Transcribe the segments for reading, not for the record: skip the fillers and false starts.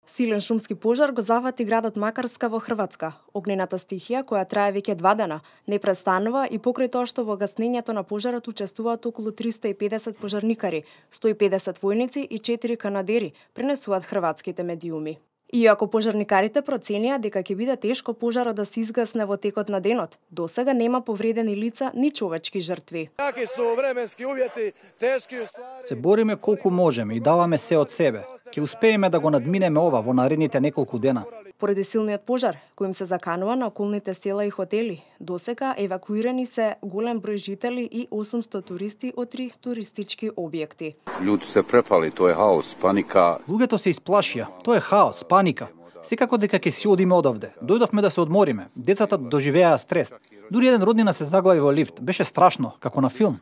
Силен шумски пожар го зафати градот Макарска во Хрватска. Огнената стихија, која трае веќе 2 дена, не престанува и покрај тоа што во гаснењето на пожарот учествуваат околу 350 пожарникари, 150 војници и 4 канадери, пренесуваат хрватските медиуми. Иако пожарникарите проценија дека ќе биде тешко пожарот да се изгасне во текот на денот, досега нема повредени лица ни човечки жртви. Каки су временски увјети, тешки уствари. Се бориме колку можеме и даваме се од себе. Ќе успееме да го надминеме ова во наредните неколку дена. Поради силниот пожар, коим се заканува на околните села и хотели, досега евакуирани се голем број жители и 800 туристи од 3 туристички објекти. Луѓето се препали, тоа е хаос, паника. Луѓето се исплашија, тоа е хаос, паника. Секако дека ќе си одиме одовде. Дојдовме да се одмориме. Децата доживеаа стрес. Дури еден роднина се заглави во лифт. Беше страшно, како на филм.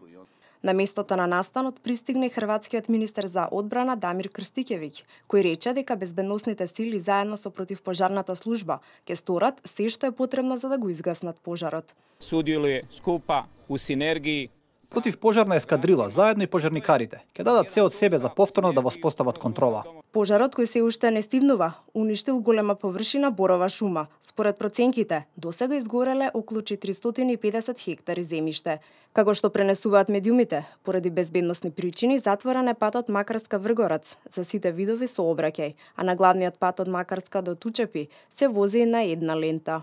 На местото на настанот пристигна и хрватскиот министер за одбрана Дамир Крстикевиќ, кој рече дека безбедносните сили заедно со противпожарната служба ќе сторат се што е потребно за да го изгаснат пожарот. Судjeluje skupa u sinergiji. Противпожарна ескадрила, заедно и пожарникарите, ќе дадат се од себе за повторно да воспостават контрола. Пожарот, кој се уште не стивнува, уништил голема површина борова шума. Според проценките, досега изгореле околу 450 хектари земјиште. Како што пренесуваат медиумите, поради безбедносни причини затворен е патот Макарска-Вргорац за сите видови сообраќај, а на главниот пат од Макарска до Тучепи се вози на една лента.